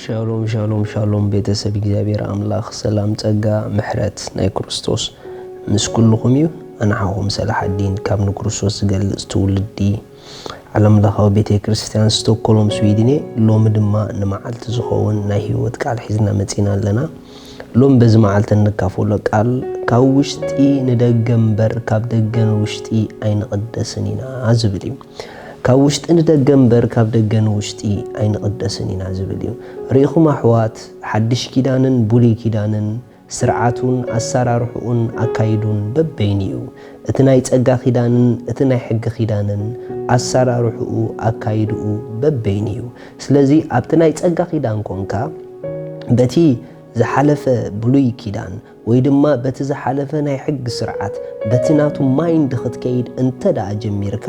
ሻሎም ሻሎም ሻሎም፣ ቤተሰብ እግዚኣብሔር ኣምላኽ ሰላም፣ ጸጋ፣ ምሕረት ናይ ክርስቶስ ምስ ኩልኹም እዩ። ኣነ ሓኹም ሰላሓዲን ካብ ንክርስቶስ ዝገልጽ ትውልዲ ዓለም ለኻዊ ቤተ ክርስቲያን ስቶክሆልም ስዊድን እየ። ሎሚ ድማ ንመዓልቲ ዝኸውን ናይ ህይወት ቃል ሒዝና መጺና ኣለና። ሎሚ በዚ መዓልቲ እንካፈሎ ቃል ካብ ውሽጢ ንደገ እምበር ካብ ደገ ንውሽጢ ኣይንቕደስን ኢና ዝብል እዩ። ካብ ውሽጢ ንደገ እምበር ካብ ደገ ንውሽጢ ኣይንቕደስን ኢና ዝብል እዩ። ርኢኹም ኣሕዋት፣ ሓድሽ ኪዳንን ብሉይ ኪዳንን ስርዓቱን ኣሰራርሕኡን ኣካይዱን በበይኑ እዩ። እቲ ናይ ጸጋ ኪዳንን እቲ ናይ ሕጊ ኪዳንን ኣሰራርሕኡ ኣካይድኡ በበይኑ እዩ። ስለዚ ኣብቲ ናይ ጸጋ ኪዳን ኮንካ በቲ ዝሓለፈ ብሉይ ኪዳን ወይ ድማ በቲ ዝሓለፈ ናይ ሕጊ ስርዓት በቲ ናቱ ማይንድ ክትከይድ እንተ ደኣ ጀሚርካ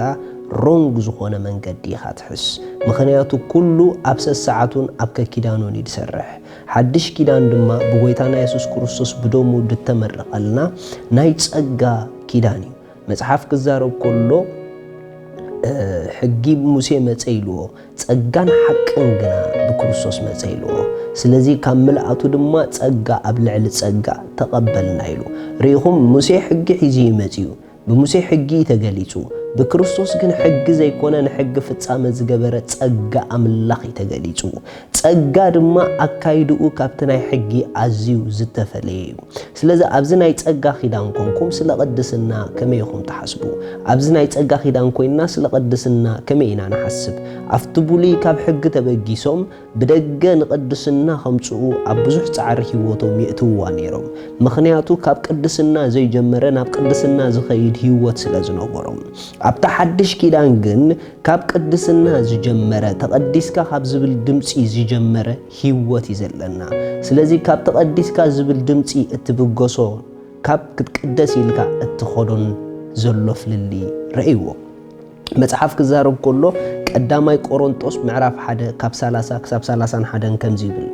ሮንግ ዝኾነ መንገዲ ኢኻ ትሕዝ። ምኽንያቱ ኩሉ ኣብ ሰሰዓቱን ኣብ ከኪዳኑን እዩ ዝሰርሕ። ሓድሽ ኪዳን ድማ ብጎይታና የሱስ ክርስቶስ ብደሙ ድተመረቐልና ናይ ጸጋ ኪዳን እዩ። መጽሓፍ ክዛረብ ከሎ ሕጊ ብሙሴ መጸ ኢልዎ፣ ጸጋን ሓቅን ግና ብክርስቶስ መጸ ኢልዎ። ስለዚ ካብ ምልኣቱ ድማ ጸጋ ኣብ ልዕሊ ጸጋ ተቐበልና ኢሉ። ርኢኹም፣ ሙሴ ሕጊ ሒዙ እዩ መጺኡ። ብሙሴ ሕጊ እዩ ተገሊጹ። ብክርስቶስ ግን ሕጊ ዘይኮነ ንሕጊ ፍጻመ ዝገበረ ጸጋ ኣምላኽ እዩ ተገሊጹ። ጸጋ ድማ ኣካይድኡ ካብቲ ናይ ሕጊ ኣዝዩ ዝተፈለየ እዩ። ስለዚ ኣብዚ ናይ ጸጋ ኪዳን ኮንኩም ስለ ቅድስና ከመይ ኢኹም ትሓስቡ? ኣብዚ ናይ ጸጋ ኪዳን ኮይንና ስለ ቅድስና ከመይ ኢና ንሓስብ? ኣብቲ ብሉይ ካብ ሕጊ ተበጊሶም ብደገ ንቅድስና ከምጽኡ ኣብ ብዙሕ ጻዕሪ ህይወቶም የእትውዋ ነይሮም። ምኽንያቱ ካብ ቅድስና ዘይጀመረ ናብ ቅድስና ዝኸይድ ህይወት ስለ ዝነበሮም። ኣብታ ሓድሽ ኪዳን ግን ካብ ቅድስና ዝጀመረ፣ ተቐዲስካ ካብ ዝብል ድምጺ ዝጀመረ ህይወት እዩ ዘለና። ስለዚ ካብ ተቐዲስካ ዝብል ድምጺ እትብገሶ ካብ ክትቅደስ ኢልካ እትኸዶን ዘሎ ፍልልይ ረእይዎ። መጽሓፍ ክዛረብ ከሎ ቀዳማይ ቆሮንጦስ ምዕራፍ ሓደ ካብ ሰላሳ ክሳብ ሰላሳን ሓደን ከምዚ ይብል፣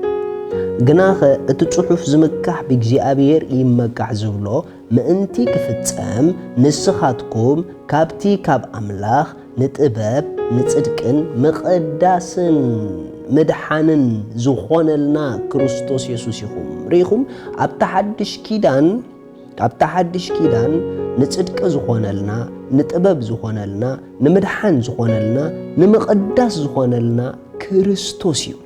ግናኸ እቲ ጽሑፍ ዝምካሕ ብእግዚኣብሔር ይመካሕ ዝብሎ ምእንቲ ክፍጸም ንስኻትኩም ካብቲ ካብ ኣምላኽ ንጥበብ ንጽድቅን ምቕዳስን ምድሓንን ዝኾነልና ክርስቶስ የሱስ ኢኹም። ርኢኹም ኣብቲ ሓድሽ ኪዳን ኣብታ ሓድሽ ኪዳን ንጽድቂ ዝኾነልና፣ ንጥበብ ዝኾነልና፣ ንምድሓን ዝኾነልና፣ ንምቕዳስ ዝኾነልና ክርስቶስ እዩ።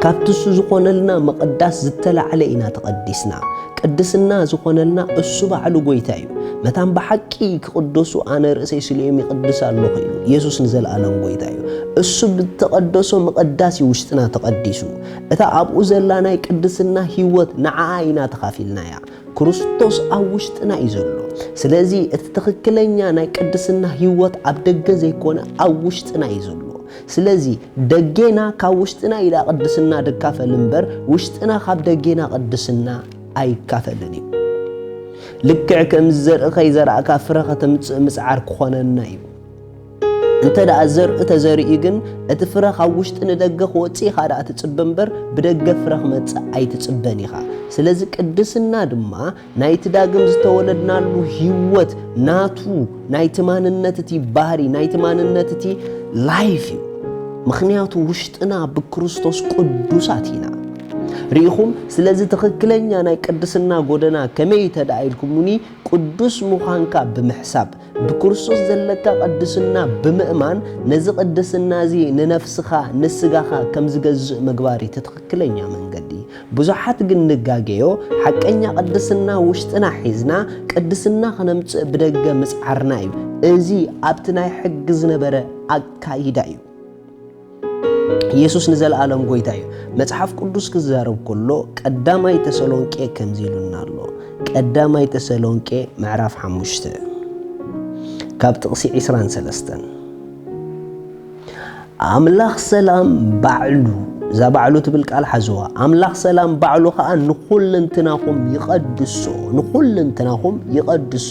ካብቲ እሱ ዝኾነልና ምቕዳስ ዝተላዕለ ኢና ተቐዲስና። ቅድስና ዝኾነልና እሱ ባዕሉ ጎይታ እዩ። መታን ብሓቂ ክቕደሱ ኣነ ርእሰይ ስሊኦም ይቕድስ ኣለኹ ኢሉ። የሱስ ንዘለኣለም ጎይታ እዩ። እሱ ብተቐደሶ ምቕዳስ እዩ ውሽጥና ተቐዲሱ። እታ ኣብኡ ዘላ ናይ ቅድስና ህይወት ንዓኣ ኢና ተኻፊልናያ። ክርስቶስ ኣብ ውሽጥና እዩ ዘሎ። ስለዚ እቲ ትኽክለኛ ናይ ቅድስና ህይወት ኣብ ደገ ዘይኮነ ኣብ ውሽጥና እዩ ዘሎ። ስለዚ ደጌና ካብ ውሽጥና ኢላ ቅድስና ድካፈል እምበር ውሽጥና ካብ ደጌና ቅድስና ኣይካፈልን እዩ። ልክዕ ከም ዘርኢ ከይዘራእካ ፍረ ከተምጽእ ምጽዓር ክኾነና እዩ። እንተ ደኣ ዘርኢ ተዘሪኡ ግን እቲ ፍረ ካብ ውሽጢ ንደገ ክወጽእ ኢኻ ደኣ ትጽበ እምበር ብደገ ፍረ ክመጽእ ኣይትጽበን ኢኻ። ስለዚ ቅድስና ድማ ናይቲ ዳግም ዝተወለድናሉ ህይወት ናቱ ናይቲ ማንነት እቲ ባህሪ ናይቲ ማንነት እቲ ላይፍ እዩ። ምኽንያቱ ውሽጥና ብክርስቶስ ቅዱሳት ኢና። ርኢኹም፣ ስለዚ ትኽክለኛ ናይ ቅድስና ጎደና ከመይ እዩ ተዳኢልኩምኒ ቅዱስ ምዃንካ ብምሕሳብ ብክርስቶስ ዘለካ ቅድስና ብምእማን ነዚ ቅድስና እዚ ንነፍስኻ ንስጋኻ ከም ዝገዝእ ምግባር እዩ ትኽክለኛ መንገዲ። ብዙሓት ግን ንጋገዮ ሓቀኛ ቅድስና ውሽጥና ሒዝና ቅድስና ክነምጽእ ብደገ ምጽዓርና እዩ። እዚ ኣብቲ ናይ ሕጊ ዝነበረ ኣካይዳ እዩ። ኢየሱስ ንዘለኣለም ጎይታ እዩ። መጽሓፍ ቅዱስ ክዛረብ ከሎ ቀዳማይ ተሰሎንቄ ከምዚ ኢሉና ኣሎ። ቀዳማይ ተሰሎንቄ ምዕራፍ ሓሙሽተ ካብ ጥቕሲ ዕስራን ሰለስተን ኣምላኽ ሰላም ባዕሉ፣ እዛ ባዕሉ ትብል ቃል ሓዝዋ፣ ኣምላኽ ሰላም ባዕሉ ኸኣ ንኹልንትናኹም ይቐድሶ፣ ንኹልንትናኹም ይቐድሶ፣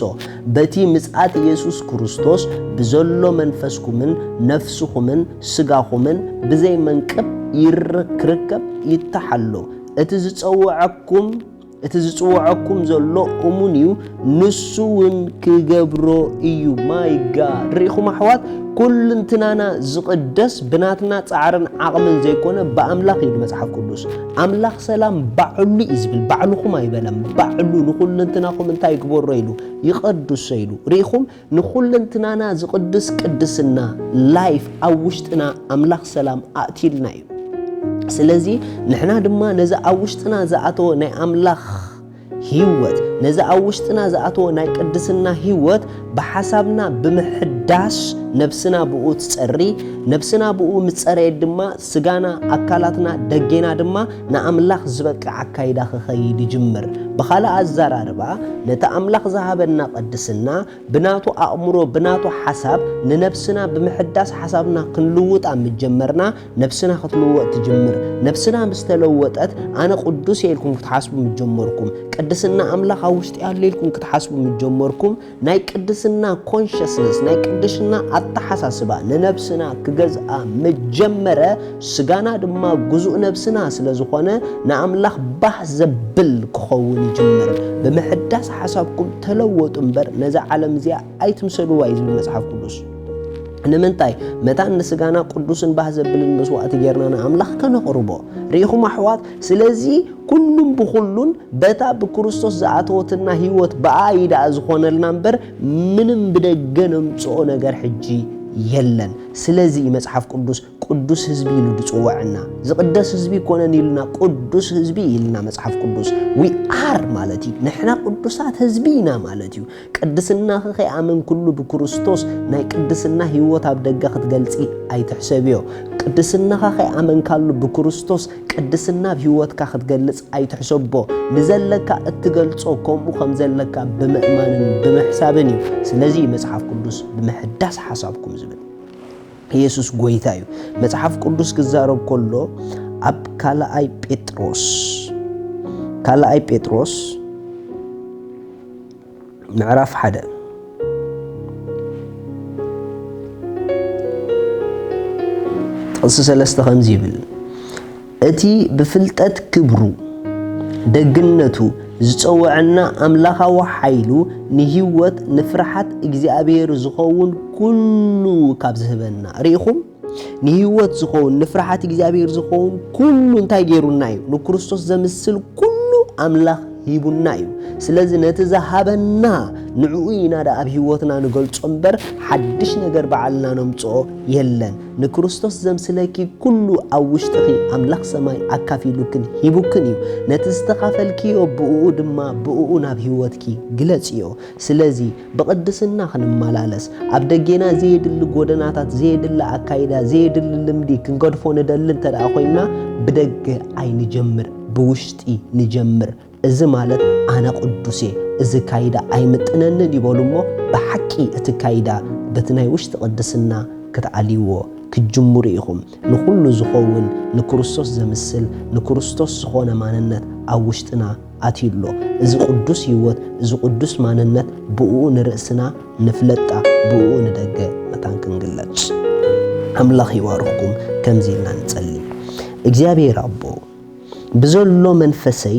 በቲ ምጽኣት ኢየሱስ ክርስቶስ ብዘሎ መንፈስኩምን ነፍስኹምን ስጋኹምን ብዘይ መንቅብ ይር-፣ ክርከብ ይተሓሎ። እቲ ዝጸውዐኩም እቲ ዝጽውዐኩም ዘሎ እሙን እዩ፣ ንሱ እውን ክገብሮ እዩ። ማይ ጋድ! ርኢኹም ኣሕዋት፣ ኩልንትናና ዝቕደስ ብናትና ጻዕርን ዓቕምን ዘይኮነ፣ ብኣምላኽ እዩ መጽሓፍ ቅዱስ። ኣምላኽ ሰላም ባዕሉ እዩ ዝብል፣ ባዕልኹም ኣይበለም። ባዕሉ ንኹልንትናኹም እንታይ ይግበሮ ኢሉ? ይቐድሶ ኢሉ። ርኢኹም፣ ንኹልንትናና ዝቕድስ ቅድስና፣ ላይፍ፣ ኣብ ውሽጥና ኣምላኽ ሰላም ኣእትዩልና እዩ። ስለዚ ንሕና ድማ ነዚ ኣብ ውሽጥና ዝኣተወ ናይ ኣምላኽ ህይወት፣ ነዚ ኣብ ውሽጥና ዝኣተወ ናይ ቅድስና ህይወት ብሓሳብና ብምሕዳስ፣ ነብስና ብኡ ትጸሪ። ነብስና ብኡ ምስ ጸረየት ድማ፣ ስጋና፣ ኣካላትና፣ ደጌና ድማ ንኣምላኽ ዝበቅዕ ኣካይዳ ክኸይድ ይጅምር። ብኻልእ ኣዘራርባ፣ ነቲ ኣምላኽ ዝሃበና ቅድስና ብናቱ ኣእምሮ፣ ብናቱ ሓሳብ ንነብስና ብምሕዳስ ሓሳብና ክንልውጣ ምስ ጀመርና፣ ነብስና ክትልወጥ ትጅምር። ነብስና ምስ ተለወጠት፣ ኣነ ቅዱስ እየ ኢልኩም ክትሓስቡ ምስ ጀመርኩም፣ ቅድስና ኣምላኽ ኣብ ውሽጢ ኣሎ ኢልኩም ክትሓስቡ ምስ ጀመርኩም፣ ናይ ቅድስና ኮንሸስነስ፣ ናይ ቅድስና ኣተሓሳስባ ንነብስና ክገዝኣ ምስ ጀመረ፣ ስጋና ድማ ግዙእ ነብስና ስለ ዝኾነ፣ ንኣምላኽ ባህ ዘብል ክኸውን ይጅምር። ብምሕዳስ ሓሳብኩም ተለወጡ እምበር፣ ነዛ ዓለም እዚኣ ኣይትምሰልዋ እዩ ዝብል መጽሓፍ ቅዱስ። ንምንታይ? መታን ንስጋና ቅዱስን ባህ ዘብልን መስዋእቲ ጌርና ንኣምላኽ ከነቕርቦ። ርኢኹም ኣሕዋት? ስለዚ ኩሉን ብኹሉን በታ ብክርስቶስ ዝኣተወትና ህይወት ብኣ እዩ ደኣ ዝኾነልና እምበር፣ ምንም ብደገ ነምጽኦ ነገር ሕጂ የለን። ስለዚ እዩ መጽሓፍ ቅዱስ ቅዱስ ህዝቢ ኢሉ ዝጽውዐና። ዝቕደስ ህዝቢ ኣይኮነን ኢሉና፣ ቅዱስ ህዝቢ ኢልና መጽሓፍ ቅዱስ። We are ማለት እዩ። ንሕና ቅዱሳት ህዝቢ ኢና ማለት እዩ። ቅድስናኸ ከይኣመንክሉ ብክርስቶስ ናይ ቅድስና ህይወት ኣብ ደገ ክትገልጺ ኣይትሕሰብዮ። ቅድስናኻ ከይኣመንካሉ ብክርስቶስ ቅድስና ኣብ ህይወትካ ክትገልጽ ኣይትሕሰቦ። ንዘለካ እትገልጾ ከምኡ ከም ዘለካ ብምእማንን ብምሕሳብን እዩ። ስለዚ መጽሓፍ ቅዱስ ብምሕዳስ ሓሳብኩም ዝብል። ኢየሱስ ጎይታ እዩ። መጽሓፍ ቅዱስ ክዛረብ ከሎ ኣብ ካልኣይ ጴጥሮስ፣ ካልኣይ ጴጥሮስ ምዕራፍ ሓደ ጥቕሲ ሰለስተ ከምዚ ይብል፣ "እቲ ብፍልጠት ክብሩ ደግነቱ ዝጸውዐና ኣምላኻዊ ሓይሉ ንህይወት ንፍርሓት እግዚኣብሔር ዝኸውን ኩሉ ካብ ዝህበና." ርኢኹም? ንህይወት ዝኸውን፣ ንፍርሓት እግዚኣብሔር ዝኸውን ኩሉ እንታይ ገይሩና እዩ? ንክርስቶስ ዘምስል ኩሉ ኣምላኽ ሂቡና እዩ። ስለዚ ነቲ ዝሃበና ንዕኡ ኢና ደኣ ኣብ ህይወትና ንገልጾ እምበር፣ ሓድሽ ነገር ባዕልና ነምጽኦ የለን። ንክርስቶስ ዘምስለኪ ኩሉ ኣብ ውሽጥኺ ኣምላኽ ሰማይ ኣካፊሉክን ሂቡክን እዩ። ነቲ ዝተኻፈልክዮ ብእኡ ድማ ብእኡ ናብ ህይወትኪ ግለጽዮ። ስለዚ ብቕድስና ክንመላለስ፣ ኣብ ደጌና ዘየድሊ ጎደናታት፣ ዘየድሊ ኣካይዳ፣ ዘየድሊ ልምዲ ክንገድፎ ንደሊ እንተ ደኣ ኮይንና፣ ብደገ ኣይንጀምር፣ ብውሽጢ ንጀምር። እዚ ማለት ኣነ ቅዱስ እየ፣ እዚ ካይዳ ኣይምጥነንን ይበሉ እሞ፣ ብሓቂ እቲ ካይዳ በቲ ናይ ውሽጢ ቅድስና ክትኣልይዎ ክትጅምሩ ኢኹም። ንኹሉ ዝኸውን ንክርስቶስ ዘምስል ንክርስቶስ ዝኾነ ማንነት ኣብ ውሽጥና ኣትዩ ኣሎ። እዚ ቅዱስ ህይወት፣ እዚ ቅዱስ ማንነት ብእኡ ንርእስና ንፍለጣ፣ ብእኡ ንደገ መታን ክንግለጽ። ኣምላኽ ይባርኽኩም። ከምዚ ኢልና ንጸሊ። እግዚኣብሔር ኣቦ፣ ብዘሎ መንፈሰይ፣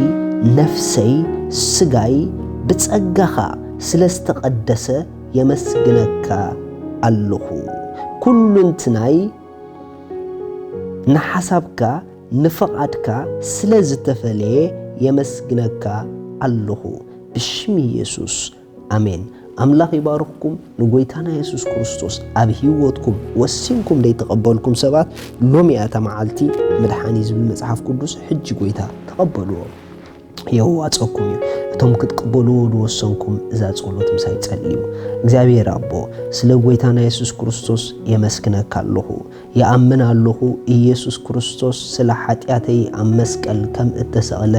ነፍሰይ፣ ስጋይ ብጸጋኻ ስለ ዝተቐደሰ የመስግነካ ኣለኹ። ኩሉንትናይ ንሓሳብካ ንፍቓድካ ስለ ዝተፈለየ የመስግነካ ኣለኹ። ብሽም ኢየሱስ፣ ኣሜን። ኣምላኽ ይባርኽኩም። ንጎይታና የሱስ ክርስቶስ ኣብ ህይወትኩም ወሲንኩም ዘይተቐበልኩም ሰባት፣ ሎሚ እያ እታ መዓልቲ። መድሓኒ ዝብል መጽሓፍ ቅዱስ፣ ሕጂ ጎይታ ተቐበልዎ። የዋጸኩም እዩ። እቶም ክትቅበልዎ ዝወሰንኩም እዛ ጸሎት ምሳይ ጸልዩ። እግዚኣብሔር ኣቦ፣ ስለ ጎይታና የሱስ ክርስቶስ የመስግነካ ኣለኹ። ይኣምን ኣለኹ፣ ኢየሱስ ክርስቶስ ስለ ሓጢኣተይ ኣብ መስቀል ከም እተሰቕለ፣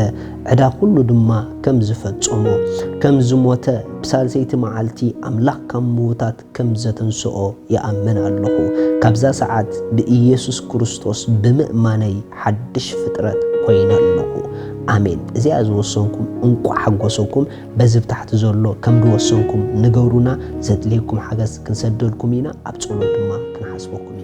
ዕዳ ኩሉ ድማ ከም ዝፈጸሞ፣ ከም ዝሞተ፣ ብሳልሰይቲ መዓልቲ ኣምላኽ ካብ ምዉታት ከም ዘተንስኦ ይኣምን ኣለኹ። ካብዛ ሰዓት ብኢየሱስ ክርስቶስ ብምእማነይ ሓድሽ ፍጥረት ኮይነ ኣለኹ። ኣሜን። እዚኣ ዝወሰንኩም እንቋዕ ሓጎሰኩም። በዚ ብታሕቲ ዘሎ ከም ዝወሰንኩም ንገሩና። ዘድልየኩም ሓገዝ ክንሰደልኩም ኢና። ኣብ ጸሎት ድማ ክንሓስበኩም።